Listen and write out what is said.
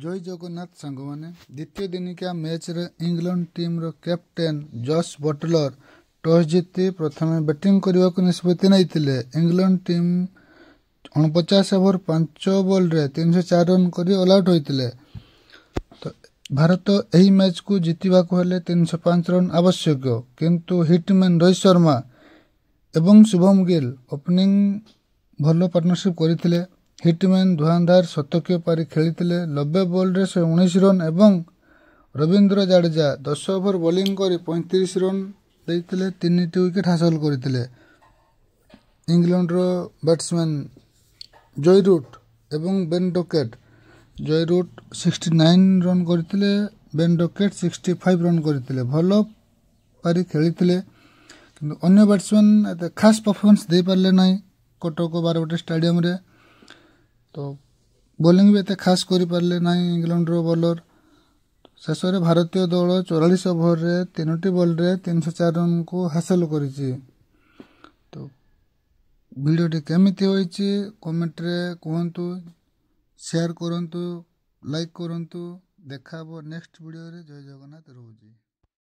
ଜୟ ଜଗନ୍ନାଥ ସାଙ୍ଗମାନେ, ଦ୍ୱିତୀୟ ଦିନିକିଆ ମ୍ୟାଚ୍ରେ ଇଂଲଣ୍ଡ ଟିମ୍ର କ୍ୟାପ୍ଟେନ୍ ଜସ୍ ବଟଲର ଟସ୍ ଜିତି ପ୍ରଥମେ ବ୍ୟାଟିଂ କରିବାକୁ ନିଷ୍ପତ୍ତି ନେଇଥିଲେ। ଇଂଲଣ୍ଡ ଟିମ୍ 49 ଓଭର 5 ବଲ୍ରେ 304 ରନ୍ କରି ଅଲ୍ ଆଉଟ୍ ହୋଇଥିଲେ। ତ ଭାରତ ଏହି ମ୍ୟାଚ୍କୁ ଜିତିବାକୁ ହେଲେ 305 ରନ୍ ଆବଶ୍ୟକ। କିନ୍ତୁ ହିଟମ୍ୟାନ୍ ରୋହିତ ଶର୍ମା ଏବଂ ଶୁଭମ ଗିଲ୍ ଓପନିଂ ଭଲ ପାର୍ଟନରସିପ୍ କରିଥିଲେ। ହିଟମ୍ୟାନ୍ ଧୁଆଁଧାର ଶତକୀୟ ପାରି ଖେଳିଥିଲେ, 90 ବଲ୍ରେ 119 ରନ୍, ଏବଂ ରବୀନ୍ଦ୍ର ଜାଡେଜା 10 ଓଭର ବୋଲିଂ କରି 35 ରନ୍ ଦେଇଥିଲେ, 3ଟି ୱିକେଟ୍ ହାସଲ କରିଥିଲେ। ଇଂଲଣ୍ଡର ବ୍ୟାଟ୍ସମ୍ୟାନ୍ ଜୋ ରୁଟ୍ ଏବଂ Ben Duckett, Joe Root 69 run କରିଥିଲେ, ବେନ୍ ଡକେଟ୍ 65 ରନ୍ କରିଥିଲେ। ଭଲ ପାରି ଖେଳିଥିଲେ, କିନ୍ତୁ ଅନ୍ୟ ବ୍ୟାଟ୍ସମ୍ୟାନ୍ ଏତେ ଖାସ୍ ପରଫର୍ମାନ୍ସ ଦେଇପାରିଲେ ନାହିଁ। କଟକ ବାରବାଟୀ ଷ୍ଟାଡ଼ିୟମରେ ତ ବୋଲିଂ ବି ଏତେ ଖାସ୍ କରିପାରିଲେ ନାହିଁ ଇଂଲଣ୍ଡର ବୋଲର। ଶେଷରେ ଭାରତୀୟ ଦଳ 44 ଓଭରରେ 3ଟି ବଲ୍ରେ 304 ରନ୍କୁ ହାସଲ କରିଛି। ତ ଭିଡ଼ିଓଟି କେମିତି ହୋଇଛି କମେଣ୍ଟରେ କୁହନ୍ତୁ, ସେୟାର କରନ୍ତୁ, ଲାଇକ୍ କରନ୍ତୁ। ଦେଖା ହେବ ନେକ୍ସଟ ଭିଡ଼ିଓରେ। ଜୟ ଜଗନ୍ନାଥ, ରହୁଛି।